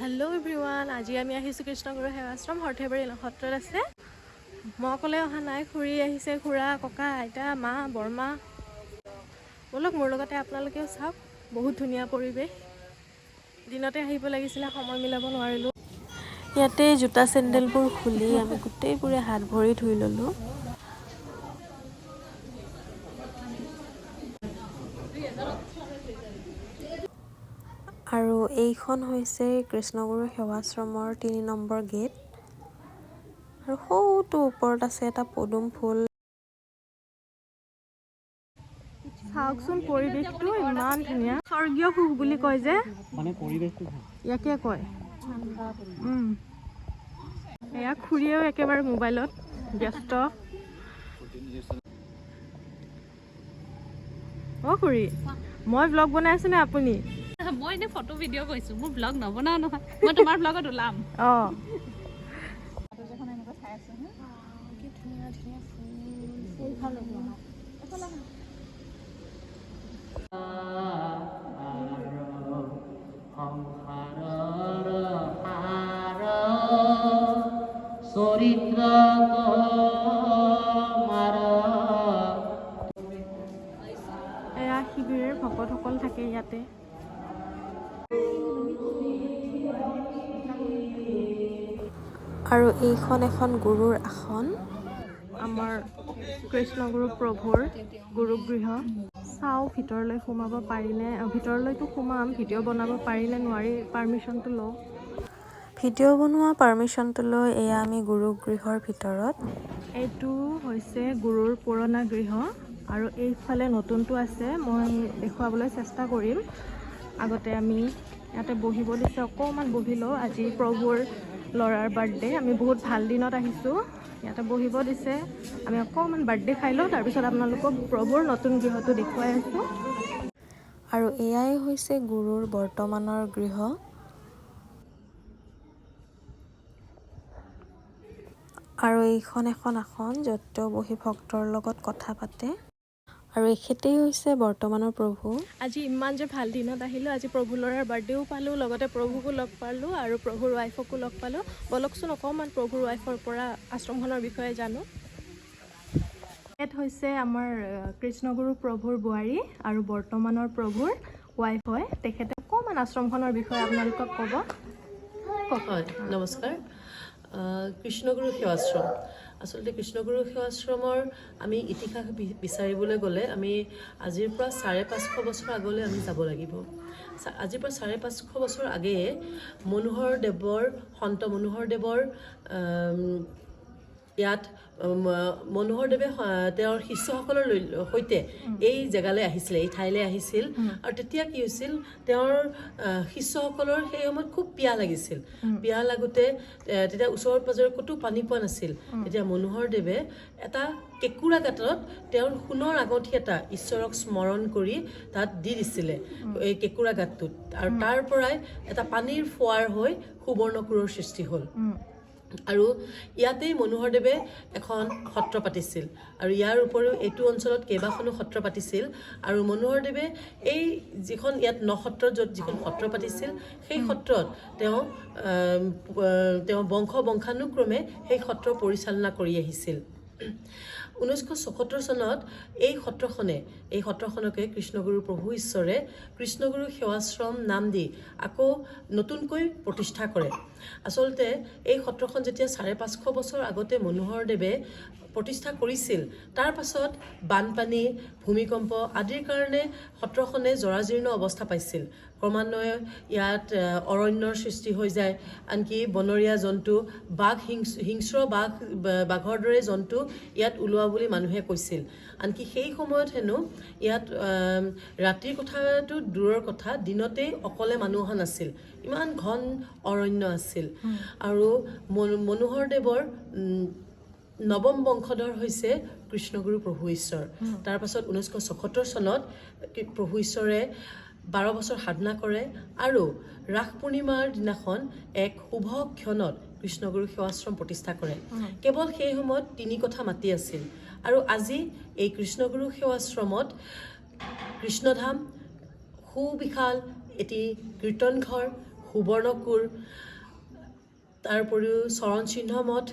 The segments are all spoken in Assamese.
হেল্ল' এভৰিৱান, আজি আমি আহিছোঁ কৃষ্ণগুৰু সেৱাশ্ৰম, সৰ্থেবাৰী সত্ৰত আছে। মই অকলে অহা নাই, খুৰী আহিছে, খুৰা, ককা, আইতা, মা, বৰমা। ব'লক, মোৰ লগতে আপোনালোকেও চাওক। বহুত ধুনীয়া পৰিৱেশ। দিনতে আহিব লাগিছিলে, সময় মিলাব নোৱাৰিলোঁ। ইয়াতে জোতা চেণ্ডেলবোৰ খুলি আমি গোটেইবোৰে হাত ভৰি ধুই ল'লোঁ। আৰু এইখন হৈছে কৃষ্ণগুৰু সেৱাশ্ৰমৰ 3 নম্বৰ গেট। আৰু সৌটো ওপৰত আছে এটা পদুম ফুল। চাওকচোন, পৰিৱেশটো ইমান ধুনীয়া। স্বৰ্গীয় সুখ বুলি কয় যে, মানে পৰিৱেশটো ভাল। ইয়াকে কয়। এয়া খুৰীয়েও একেবাৰে মোবাইলত ব্যস্ত। অ' খুৰী, মই ব্লগ বনাই আছো নে আপুনি? মই এনেই ফটো ভিডিঅ' কৰিছোঁ, মোৰ ব্লগ নবনাও নহয়। মই তোমাৰ ব্লগত ওলাম। অঁ। সংসাৰৰ সাৰ চৰিত্ৰ তোমাৰ। এয়া শিবিৰৰ ভকতসকল থাকে ইয়াতে। আৰু এইখন এখন গুৰুৰ আসন। আমাৰ কৃষ্ণগুৰু প্ৰভুৰ গুৰুগৃহ। চাওঁ ভিতৰলৈ সোমাব পাৰিনে। ভিতৰলৈতো সোমাম, ভিডিঅ' বনাব পাৰিনে নোৱাৰি, পাৰ্মিশ্যনটো লওঁ। ভিডিঅ' বনোৱা পাৰ্মিশ্যনটো লৈ এয়া আমি গুৰুগৃহৰ ভিতৰত। এইটো হৈছে গুৰুৰ পুৰণা গৃহ আৰু এইফালে নতুনটো আছে, মই দেখুৱাবলৈ চেষ্টা কৰিম। আগতে আমি ইয়াতে বহিব দিছে, অকণমান বহি লওঁ। আজি প্ৰভুৰ ল'ৰাৰ বাৰ্থডে, আমি বহুত ভাল দিনত আহিছোঁ। ইয়াতে বহিব দিছে, আমি অকণমান বাৰ্থডে খাই লওঁ, তাৰপিছত আপোনালোকক প্ৰভুৰ নতুন গৃহটো দেখুৱাই আছোঁ। আৰু এয়াই হৈছে গুৰুৰ বৰ্তমানৰ গৃহ। আৰু এইখন এখন আসন, য'ত তেওঁ বহি ভক্তৰ লগত কথা পাতে। আৰু এখেতেই হৈছে বৰ্তমানৰ প্ৰভু। আজি ইমান যে ভাল দিনত আহিলোঁ। আজি প্ৰভু ল'ৰাৰ বাৰ্থডেও পালোঁ, লগতে প্ৰভুকো লগ পালোঁ আৰু প্ৰভুৰ ৱাইফকো লগ পালোঁ। ব'লকচোন, অকণমান প্ৰভুৰ ৱাইফৰ পৰা আশ্ৰমখনৰ বিষয়ে জানো। ইয়াত হৈছে আমাৰ কৃষ্ণগুৰু প্ৰভুৰ বোৱাৰী আৰু বৰ্তমানৰ প্ৰভুৰ ৱাইফ হয়। তেখেতে অকণমান আশ্ৰমখনৰ বিষয়ে আপোনালোকক ক'ব। কওক। হয়, নমস্কাৰ। কৃষ্ণগুৰু সেৱাশ্ৰম, আচলতে কৃষ্ণগুৰু সেৱাশ্ৰমৰ আমি ইতিহাস বিচাৰিবলৈ গ'লে আমি আজিৰ পৰা 550 বছৰ আগলৈ আমি যাব লাগিব। আজিৰ পৰা 550 বছৰ আগেয়ে মনোহৰ দেৱৰ, সন্ত মনোহৰ দেৱৰ ইয়াত মনোহৰদেৱে তেওঁৰ শিষ্যসকলৰ সৈতে এই জেগালৈ আহিছিলে, এই ঠাইলৈ আহিছিল। আৰু তেতিয়া কি হৈছিল, তেওঁৰ শিষ্যসকলৰ সেই সময়ত খুব পিয়াহ লাগিছিল। পিয়াহ লাগোতে তেতিয়া ওচৰ পাজৰে ক'তো পানী পোৱা নাছিল। তেতিয়া মনোহৰদেৱে এটা কেঁকুৰা গাঁতত তেওঁৰ সোণৰ আঙঠি এটা ঈশ্বৰক স্মৰণ কৰি তাত দি দিছিলে, এই কেঁকুৰা গাঁতটোত। আৰু তাৰ পৰাই এটা পানীৰ ফোৱাৰ হৈ সুবৰ্ণকুৰৰ সৃষ্টি হ'ল। আৰু ইয়াতেই মনোহৰদেৱে এখন সত্ৰ পাতিছিল। আৰু ইয়াৰ উপৰিও এইটো অঞ্চলত কেইবাখনো সত্ৰ পাতিছিল। আৰু মনোহৰদেৱে এই যিখন ইয়াত নসত্ৰ, য'ত যিখন সত্ৰ পাতিছিল, সেই সত্ৰত তেওঁ বংশানুক্ৰমে সেই সত্ৰ পৰিচালনা কৰি আহিছিল। 1974 চনত এই সত্ৰখনকে কৃষ্ণগুৰু প্ৰভু ঈশ্বৰে কৃষ্ণগুৰু সেৱাশ্ৰম নাম দি আকৌ নতুনকৈ প্ৰতিষ্ঠা কৰে। আচলতে এই সত্ৰখন যেতিয়া 550 বছৰ আগতে মনোহৰদেৱে প্ৰতিষ্ঠা কৰিছিল, তাৰ পাছত বানপানী, ভূমিকম্প আদিৰ কাৰণে সত্ৰখনে জৰাজীৰ্ণ অৱস্থা পাইছিল। ক্ৰমান্বয়ে ইয়াত অৰণ্যৰ সৃষ্টি হৈ যায়। আনকি বনৰীয়া জন্তু, বাঘ, হিংস্ৰ বাঘ, বাঘৰ দৰে জন্তু ইয়াত ওলোৱা বুলি মানুহে কৈছিল। আনকি সেই সময়ত হেনো ইয়াত ৰাতিৰ কথাটো দূৰৰ কথা, দিনতেই অকলে মানুহ অহা নাছিল, ইমান ঘন অৰণ্য আছিল। আৰু মনোহৰদেৱৰ নৱম বংশধৰ হৈছে কৃষ্ণগুৰু প্ৰভু ঈশ্বৰ। তাৰপাছত 1976 চনত প্ৰভু ঈশ্বৰে 12 বছৰ সাধনা কৰে আৰু ৰাস পূৰ্ণিমাৰ দিনাখন এক শুভ ক্ষণত কৃষ্ণগুৰু সেৱাশ্ৰম প্ৰতিষ্ঠা কৰে। কেৱল সেই সময়ত 3 কথা মাটি আছিল। আৰু আজি এই কৃষ্ণগুৰু সেৱাশ্ৰমত কৃষ্ণধাম, সুবিশাল এটি কীৰ্তনঘৰ, সুবৰ্ণকুৰ, তাৰ উপৰিও চৰণ চিহ্ন মঠ,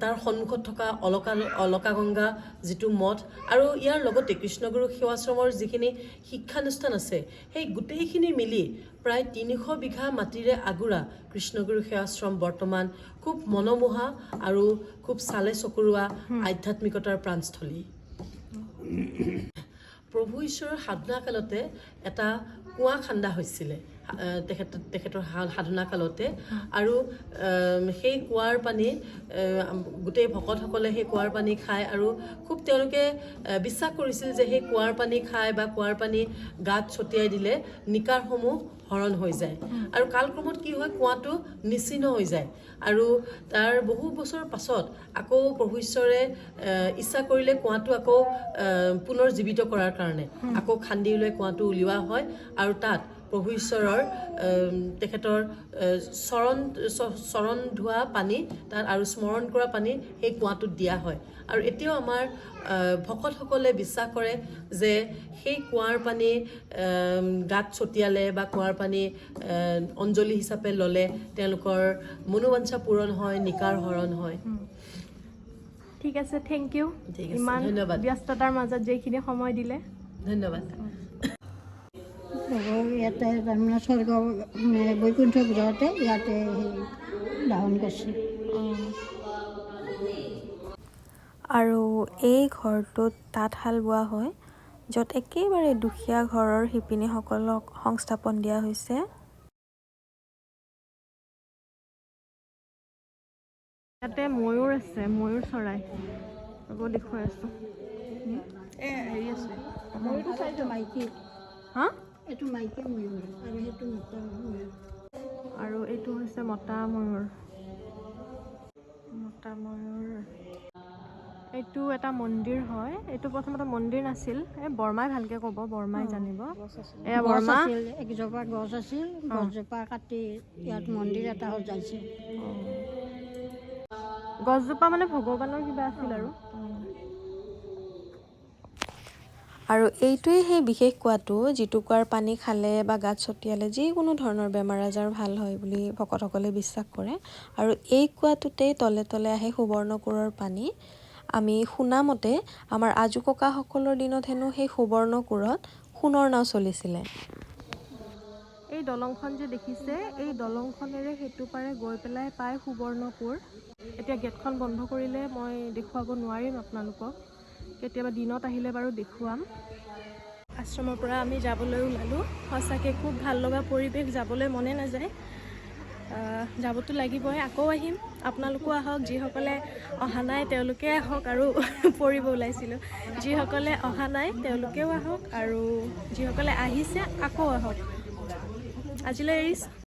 তাৰ সন্মুখত থকা অলকাগংগা যিটো মঠ, আৰু ইয়াৰ লগতে কৃষ্ণগুৰু সেৱাশ্ৰমৰ যিখিনি শিক্ষানুষ্ঠান আছে, সেই গোটেইখিনি মিলি প্ৰায় 300 বিঘা মাটিৰে আগুৰা কৃষ্ণগুৰু সেৱাশ্ৰম বৰ্তমান খুব মনোমোহা আৰু খুব চালে চকুৰোৱা আধ্যাত্মিকতাৰ প্ৰাণস্থলী। প্ৰভু ঈশ্বৰৰ সাধনা কালতে এটা কুঁৱা খান্দা হৈছিলে, তেখেতৰ সাধনা কালতে। আৰু সেই কুঁৱাৰ পানী গোটেই ভকতসকলে সেই কুঁৱাৰ পানী খায় আৰু খুব তেওঁলোকে বিশ্বাস কৰিছিল যে সেই কুঁৱাৰ পানী খাই বা কুঁৱাৰ পানী গাত ছটিয়াই দিলে নিকাৰসমূহ হৰণ হৈ যায়। আৰু কালক্ৰমত কি হয়, কুঁৱাটো নিশ্চিহ্ন হৈ যায়। আৰু তাৰ বহু বছৰ পাছত আকৌ প্ৰভু ঈশ্বৰে ইচ্ছা কৰিলে কুঁৱাটো আকৌ পুনৰ জীৱিত কৰাৰ কাৰণে আকৌ খান্দি উলিয়াই কুঁৱাটো উলিওৱা হয়। আৰু তাত প্ৰভু ঈশ্বৰৰ তেখেতৰ চৰণ ধোৱা পানী তাত আৰু স্মৰণ কৰা পানী সেই কুঁৱাটোত দিয়া হয়। আৰু এতিয়াও আমাৰ ভকতসকলে বিশ্বাস কৰে যে সেই কুঁৱাৰ পানী গাত ছটিয়ালে বা কুঁৱাৰ পানী অঞ্জলি হিচাপে ল'লে তেওঁলোকৰ মনোবাঞ্ছা পূৰণ হয়, নিকাৰ হৰণ হয়। ঠিক আছে, thank U. ঠিক আছে, ইমান ধন্যবাদ। ব্যস্ততাৰ মাজত যিখিনি সময় দিলে। ধন্যবাদ। প্ৰভু ইয়াতে তাৰমানে স্বৰ্গ মানে বৈকুণ্ঠ গ্ৰহতে ইয়াতে সেই দাহন কৰিছে। আৰু এই ঘৰটোত তাঁতশাল বোৱা হয়, য'ত একেবাৰে দুখীয়া ঘৰৰ শিপিনীসকলক সংস্থাপন দিয়া হৈছে। ইয়াতে ময়ূৰ আছে, ময়ূৰ চৰাই ৰ'ব, দেখুৱাই আছোঁ। এইটো মাইকী। হা। এইটো মাইকী ময়ূৰ আৰু সেইটো মতা ময়ূৰ। আৰু এইটো হৈছে মতা ময়ূৰ, মতা ময়ূৰ। এইটো এটা মন্দিৰ হয়। এইটো প্ৰথমতে মন্দিৰ নাছিল। এই বৰমাই ভালকে ক'ব, বৰমাই জানিব। এয়া গছ বৰমা। আছিল, একজোপা গছ আছিল। গছজোপা কাটি ইয়াত মন্দিৰ এটা সজাইছে। গছজোপা মানে ভগৱানৰ কিবা আছিল আৰু। আৰু এইটোৱেই সেই বিশেষ কুঁৱাটো, যিটো কুঁৱাৰ পানী খালে বা গাত ছটিয়ালে যিকোনো ধৰণৰ বেমাৰ আজাৰ ভাল হয় বুলি ভকতসকলে বিশ্বাস কৰে। আৰু এই কুঁৱাটোতেই তলে তলে আহে সুবৰ্ণকুৰৰ পানী। আমি শুনামতে আমাৰ আজো ককাসকলৰ দিনত হেনো সেই সুবৰ্ণকুৰত সোণৰ নাও চলিছিলে। এই দলংখন যে দেখিছে, এই দলংখনেৰে সেইটো পাৰে গৈ পেলাই পায় সুবৰ্ণপুৰ। এতিয়া গেটখন বন্ধ কৰিলে মই দেখুৱাব নোৱাৰিম আপোনালোকক। কেতিয়াবা দিনত আহিলে বাৰু দেখুৱাম। আশ্ৰমৰ পৰা আমি যাবলৈ ওলালোঁ। সঁচাকৈ খুব ভাল লগা পৰিৱেশ, যাবলৈ মনে নাযায়। যাবতো লাগিবই, আকৌ আহিম। আপোনালোকো আহক, যিসকলে অহা নাই তেওঁলোকে আহক। আৰু পৰিব ওলাইছিলোঁ। যিসকলে অহা নাই তেওঁলোকেও আহক আৰু যিসকলে আহিছে আকৌ আহক। আজিলৈ এৰিছোঁ।